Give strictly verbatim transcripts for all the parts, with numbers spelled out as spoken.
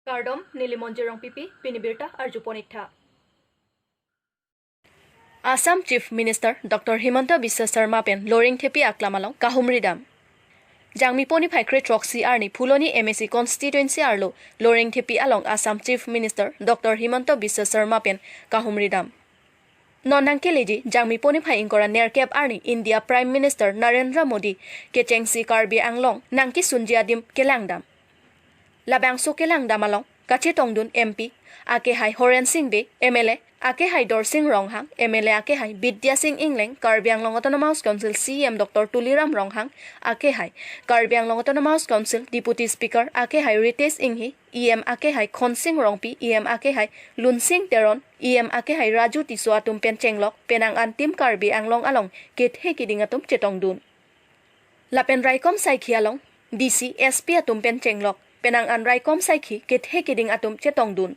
Kardom, neli Monjir Rongpipi, pini birta arjupon ik tha. Assam Chief Minister Doctor Himanta Biswa Sarma pen Loringthepi aklam along kahumri dam. Jangmi poni phai kre throksi arni Phuloni M A C constituency arlo Loringthepi along Assam Chief Minister Doctor Himanta Biswa Sarma pen kahumri dam. Non nangkeleji Jangmi poni phai ingkoi ra nerkep arni India Prime Minister Narendra Modi kechengsi Karbi Anglong nangkesunji adim kelang dam. Labangso kelang dam along kachetongdun M P akehai Horen Sing Bey, M L A akehai Dorsing Ronghang, M L A akehai Bidya Sing Engleng, Karbi Anglong Autonomous Council C E M Doctor Tuliram Ronghang akehai, Karbi Anglong Autonomous Council Deputy Speaker akehai Ritesh Enghi, E M akehai Khonsing Rongpi, E M akehai Lunsing Teron, E M akehai Raju Tisso atum pen chenglok penang an Team Karbi Anglong along kethe kiding atum chetongdun. Lapen raikom saikhi along D C, S P atum pen chenglok penang an raikom saikhi kethe kiding atum chetongdun.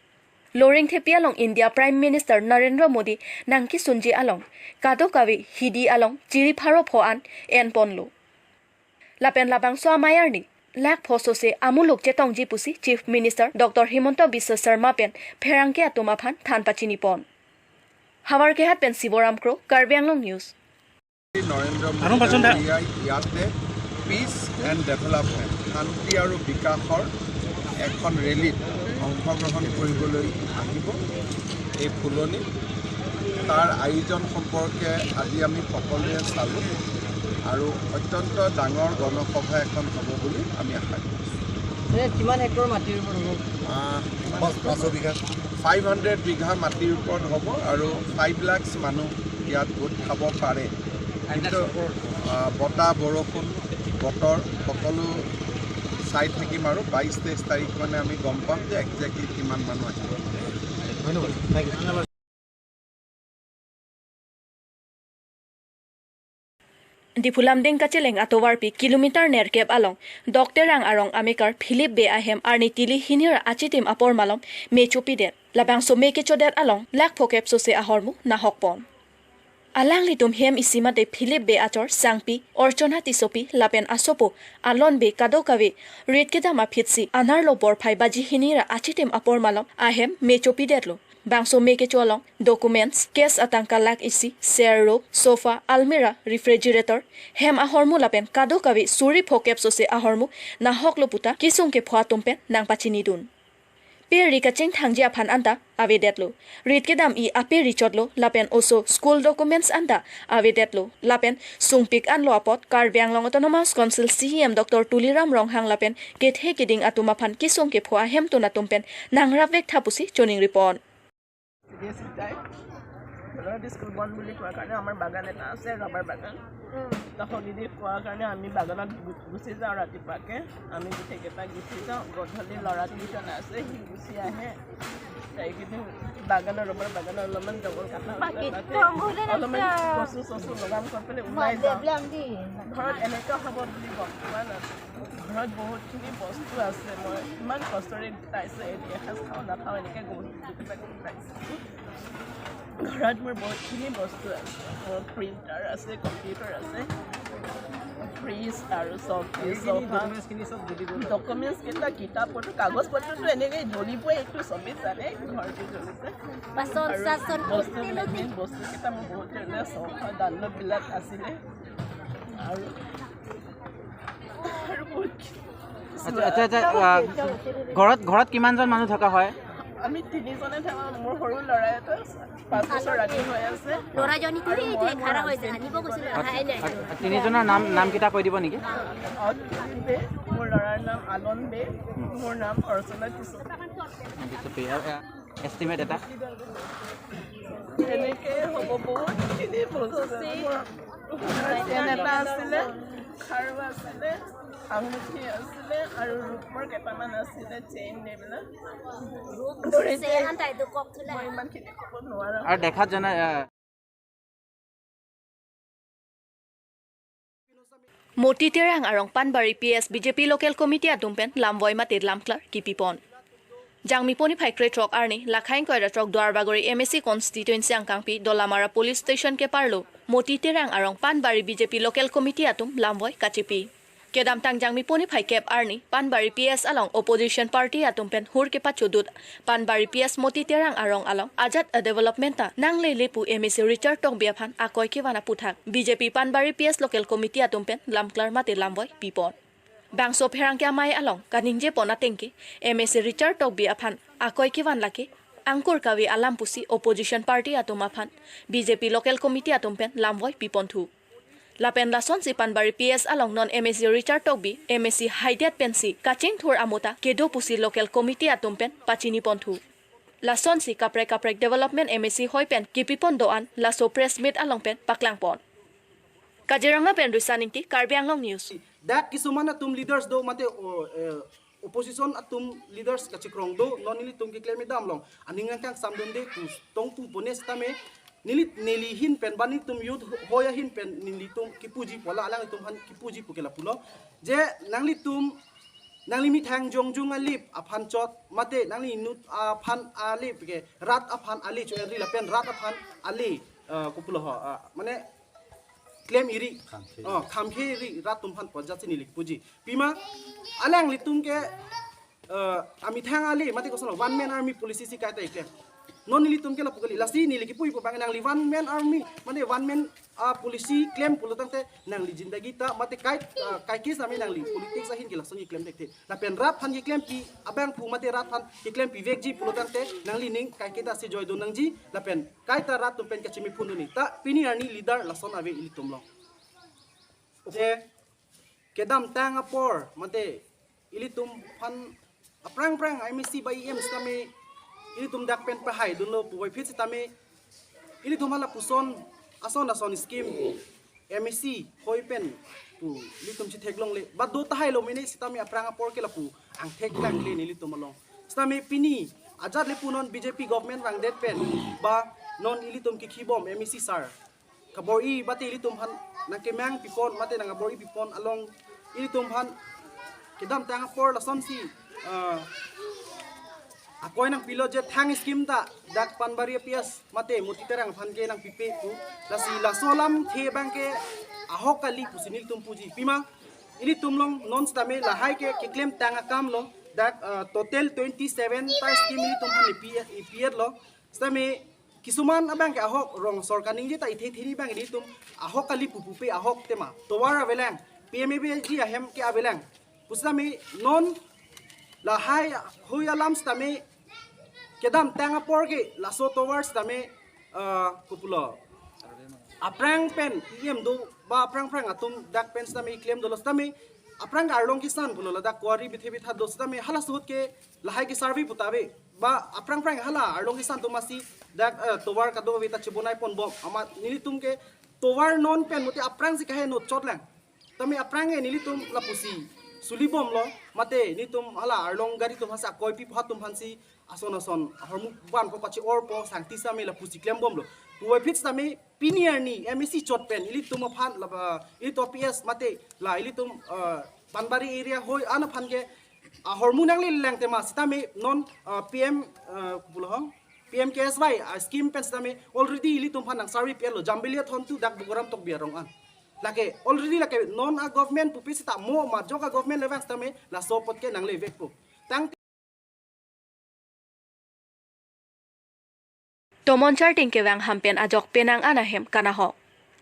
Loringthepi along India Prime Minister Narendra Modi nangkesunji along kadokave hidi along chiri pharo pho an enponlo. Lapen labangso amei arni lakh pho sose amuluk chetongji pusi Chief Minister Doctor Himanta Biswa Sarma pen pherangke atum aphan than pachinipon. Havarkehat pen Siboram Kro, Karbi Anglong News. Narendra আৰু মোদী পাচন দা। ইয়াতে pitch and development, শান্তি আৰু বিকাশৰ এখন ৰেলীত অংশগ্ৰহণ কৰিবলৈ আহিব এই ফুলনি। তাৰ আয়োজন সম্পৰ্কে আজি আমি সকলোৱে চালোঁ আৰু অত্যন্ত ডাঙৰ গণসভা এখন হ'ব বুলি আমি আশা কৰিছোঁ। এনে কিমান হেক্টৰ মাটিৰ ওপৰত হ'ব? আহ, পাঁচ, পাঁচশ বিঘা। ফাইভ হাণ্ড্ৰেড বিঘা মাটিৰ ওপৰত হ'ব আৰু ফাইভ লাখছ মানুহ ইয়াত গোট খাব পাৰে। কিন্তু, আহ, বতাহ, বৰষুণ, বতৰ সকলো চাই থাকিম আৰু বাইছ তেইছ তাৰিখ মানে আমি গম পাম যে একজেক্টলি কিমান মানুহ আহিব। ধন্যবাদ। Thank you. Diphu Lumding kacheleng atovarpi kilometer nerkep along Dokterang arong amekar Philip Bey ahem arni tili hini ra achitim apor malom me chopidet. Labangso me kechodet along lakh phokep sose ahormu nahokpon. Alanglitum hem isi mate Philip Bey achor sangpi Orchona Tissopi lapen asopo Alon Bey kadokave rit kedam aphitsi anerlo porphai baji hini ra achitim apor malom ahem me chopidetlo. Bangso me kecho along documents, cash atangka lakh isi, chair, rope, sofa, almirah, refrigerator, hem ahormu lapen kadokave suri phokep sose ahormu nahoklo puta kesung kepho atum pen nangpachinidun. Pe ri kachingthangji aphan anta avedetlo. Rit kedam-i ape richotlo lapen oso school documents anta avedetlo. Lapen sungpik anlo apot Karbi Anglong Autonomous Council C E M Doctor Tuliram Ronghang lapen kethe kiding atum aphan kesung kepho ahemtun atum pen nangrapvek tha pusi choningripon. C B S E যায়। ঘৰত স্কুল বন্ধ বুলি কোৱাৰ কাৰণে আমাৰ বাগান এটা আছে, ৰাবাৰ বাগান। উম। তো হলিডে পোৱাৰ কাৰণে আমি বাগানত গু-, গুচি যাওঁ ৰাতিপুৱাকে। আমি গোটেইকেইটা গুচি যাওঁ। গধূলি ল'ৰা টিউচন আছে, সি গুচি আহে। এইকেইদিন বাগানৰ, ৰবাৰ বাগানৰ অলপমান জংঘল কাটা হৈছে, বাকী তাতে জংঘলে অলপমান নাযায়। কচু চচু লগাম কৰি পেলাই ওলাই যাওঁ। ঘৰত এনেকুৱা হ'ব বুলি গম পোৱা নাছিলোঁ। ঘৰত বহুতখিনি বস্তু আছে, মই ইমান কষ্টৰে গোটাইছোঁ, এদিন এসাঁজ খাওঁ নাখাওঁ, এনেকৈ গৈ গোটাই গোটাইছোঁ। ঘৰত মোৰ বহুতখিনি বস্তু আছে, মোৰ প্ৰিণ্টাৰ আছে, কম্পিউটাৰ আছে, ফ্ৰিজ আৰু চব, চফা। ডকুমেণ্টছকেইটা, কিতাপ পত্ৰ, কাগজ পত্ৰটো এনেকৈ জ্বলিবই, এইটো চবেই জানে, ঘৰটো জ্বলিছে। বাচন আৰু চাচন বস্তু, মেইন বস্তুকেইটা মোৰ বহুত ধৰণৰ চফা ডানলপবিলাক আছিলে আৰু, আৰু বহুত আচ্ছা, আচ্ছা, আচ্ছা, আহ, ঘৰত, ঘৰত কিমানজন মানুহ থকা হয়? আমি তিনিজনে থাকোঁ। মোৰ সৰু ল'ৰা এটা পাঁচ বছৰ ৰাতি হৈ আছে। ল'ৰাজনীটো আৰু এই মই, যে মোৰ খাৰা হৈছে, হাজবেণ্ড আনিব গৈছিলোঁ, দুজনে। অহাই নাই। আচ্ছা, তিনিজনৰ নাম, নামকেইটা কৈ দিব নেকি? অ, অ, বে, মোৰ ল'ৰাৰ নাম আলন বে, মোৰ নাম অৰ্চনা টিচু। আচ্ছা, বে, আৰু, আহ, এষ্টিমেট এটা? এনেকে হ'ব, বহুতখিনি বস্তু আছে। মোৰ চেইন এটা আছিলে, খাৰু আছিলে, আঙুঠি আছিলে আৰু ৰূপৰ কেইটামান আছিলে, চেইন এইবিলাক। ৰূপ চেইন আন তাই তো কক থুলে। মই ইমানখিনি ক'ব নোৱাৰোঁ। আৰু দেখাত যেনে, আহ, Moti Terang arong Panbari P S B J P Local Committee atum pen lamvoi mate lamklar kipipon. Jangmi poni phai krethrok arni, lakhai ingkoi ra throk Duarbagori M A C constituency angkangpi Dolamara Police Station keparlo Moti Terang arong Panbari B J P Local Committee atum lamvoi kachepi. Kedamtang Jangmi puni phai kep arni Panbari P S along opposition party atum pen hur kepachodut Panbari P S Moti Terang arong along ajat a-development ta nanglele pu M A C Richard Tokbi aphan akoi kevan aputhak B J P Panbari P S local committee atum pen lamklar mate lamvoi pipon. Bangso pherangke amei along kaningje pon atengke M A C Richard Tokbi aphan akoi kevan lake angkur kave alam pusi opposition party atum aphan B J P local committee atum pen lamvoi piponthu. Lapen lasonsi Panbari P S along non M A C Richard Tokbi M A C haidet pensi kachingthur amota kedo pusi local committee atum pen pachiniponthu. Lasonsi kaprek kaprek development M A C hoi pen kipipon do-an laso press meet along pen paklangpon. Kaziranga pen Risan Ingti, Karbi Anglong News. Dak kisuman atum leaders do mate o, eh, opposition atum leaders kachikrong do, non nelitum keklem idam along aning angkang samdunde pu tongpu pone sitame neli neli ahin pen ba nelitum youth hoi ahin pen nelitum kipuji pu la alanglitum aphan kipuji pu ke lapulo. Je nanglitum nangli methang jongjung alip aphan chot mate nangli inut aphan ale ke rat aphan ale cho-enri lapen rat aphan ale, eh, kopulo ho, ah, mane klem iri. Khamkhe. Oh, khamkhe iri rat atum aphan pu ajatsi neli kipuji. Pima alanglitum ke, eh, amethang ale mate koson one man army policy si kaita keklem. Non nelitum ke lapu kali, lasi neli kipu ipo bang nangli one man army mane one man, ah, policy klem pulo tangte nangli jindagi ta mate kai, ah, kaike sitame nangli politics ahin ke lason keklem thekthe. Lapen rat aphan keklempi abangphu mate rat aphan keklempi vekji pulo tangte nanglining kaike ta si joidun nangji lapen kaita rat atum pen kachimi phunduni ta pini arni leader lason ave ilitum along. Je kedamtang apor mate ilitum aphan aphrang phrang M A C ba E M sitame ilitum dak pen pahaidunlo puvoiphit sitame ilitum hala puson ason ason scheme M A C hoi pen pu ilitum chitheklongle ba do tahailo mene sitame aphrang apor ke lapu angthek lang le nelitum along. Sitame pini ajat le pu non B J P government vangdet pen ba non ilitum kikhibom M A C sir kabor-i mate ilitum aphan nangkemang pipon mate nang kabor-i pipon along ilitum aphan kedamtang apor lasonsi, ah, akoi nangpilo je thang scheme ta dak Panbari P S mate Moti Terang aphan ke nangpipe pu lasi laso alamthe abang ke ahok kali pusi nelitum puji. Pima ilitum along non sitame lahai ke keklemtang akamlo dak, ah, total twenty seven ta scheme ilitum aphan ipi, ipi-etlo. Sitame kisuman abang ke ahok rong sorkar ningje ta ithe thini abang ilitum ahok kali pupupe ahok tema. Tovar avelang, P M A V G ahem ke avelang. Pusitame non lahai hoi alam sitame kedamtang apor ke laso tovar sitame, ah, kopulo aphrang pen E M do ba aphrang phrang atum dak pen sitame klem dolo sitame aphrang arlong kisan pulo ladak kuari bithe bitha do sitame hala suhut ke lahai ke survey puta ave ba aphrang phrang hala arlong kisan atum asi dak, eh, tovar kadokave ta chibonai ponbom amat nelitum ke tovar non pen mate aphrangsi kahe not chot lang. Tame aphrang ke nelitum lapusi sulibomlo mate nelitum hala arlong gari atum aphansi akoi pi pha atum aphansi ason ason ahormu vanpo pachi-orpo sangti sitame lapusi klembomlo. Puvoiphit sitame pini arni M A C chot pen ilitum aphan laba ilitum P S mate la ilitum, eh, Panbari area hoi an aphan ke ahormu nangle lang tema sitame non, eh, P M, eh, kopulo ho P M K S Y, ah, scheme pen sitame already ilitum aphan nang survey pi-etlo Jambelia thon tu dak Bugoram Tokbi arong an. Lake already lake non a-government pupe sita mo majok a-government le vang sitame laso apot ke nanglevekpo. Tang Tomon charting kevang ham pen ajok penang an ahem kanahok.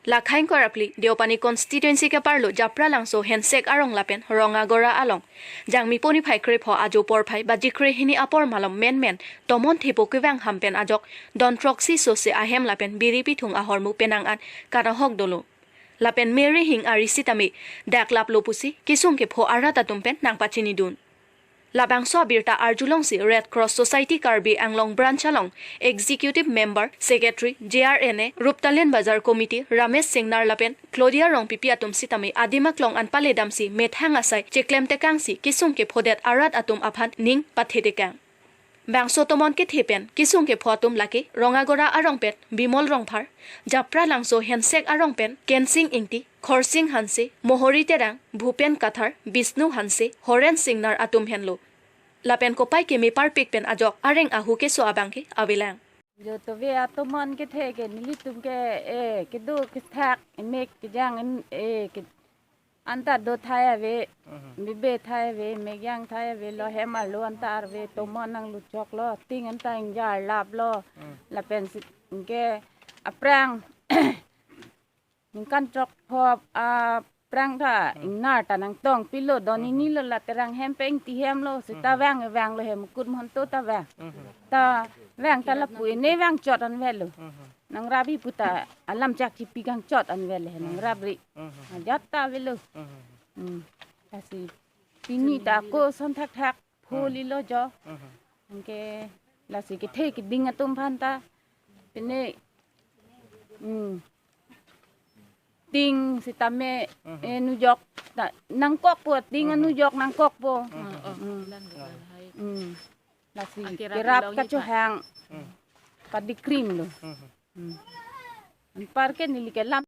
Lakhaing Korapli, Deopani constituency keparlo Japralangso Hensek arong lapen Rongagora along Jangmi puni phai krepho ajo porphai baji krehini apor malom menmen tomon thepo kevang ham pen ajok don throksi sose ahem lapen biri pithung ahormu penang an kanahok dolo. Lapen Mary Hing ari sitame dak laplo pusi kesung kepho arat atum pen nangpachinidun. Labangso abirta arjulongsi Red Cross Society Karbi Anglong Branch along Executive Member, Secretary, J R N A, Ruptalin Bazar Committee, Ramesh Singnar lapen Claudia Rongpipi atum sitame adim aklong an paledamsi methang asai cheklemtekangsi kesung kephodet arat atum aphan ning pathetekang. Bangso tomon kethe pen kesung kepho atum lake Rongagora arong pen Bimol Rongphar, Japralangso Hensek arong pen Kensing Ingti, Khorsing Hanse, Mohori Terang, Bhupen Kathar, Bisnu Hanse, Horen Singnar atum henlo. Lapen kopai keme parpik pen ajok areng ahu keso abang ke avelang. Jo tove atomon kethe ke nelitum ke, eh, kedo kethak emek kejang em, eh, ke anta do thai ave, Mhm. bebe thai ave, megyang thai ave lo, hem arlo anta arve, tomo nangluchok lo, ting anta ingjar lap lo, Mhm. lapen si ke aphrang ningkan chok phop aphrang ta Hmm. ingnar ta nangtong pilo, don Hmm. ini lo la terang hem peng ti hem lo, sita Hmm. vang vang lo hem kut monto ta vang. Hmm. Ta vang ta lapu ine vang chot an velo. Hmm. Nangrabi puta alam chak chipi kangchot an velo, Hmm. nangrabri. Hmm. Ajat ta velo. Hmm. Hmm. Lasi pini ta ako son thakthak, Hmm. phuli lo jo. Hmm. Anke lasi kethe keding atum aphan ta. Pine, hmm. Ting sitame, Mhm. eh, nujok ta, nangkokpo, ting Mhm. anujok nangkokpo. Mhm. Hmm. Hmm. Lasi Akerap kerap ilong kachohang. Hmm. Padikrim lo. Mhm. Hmm. Anpar ke neli ke lam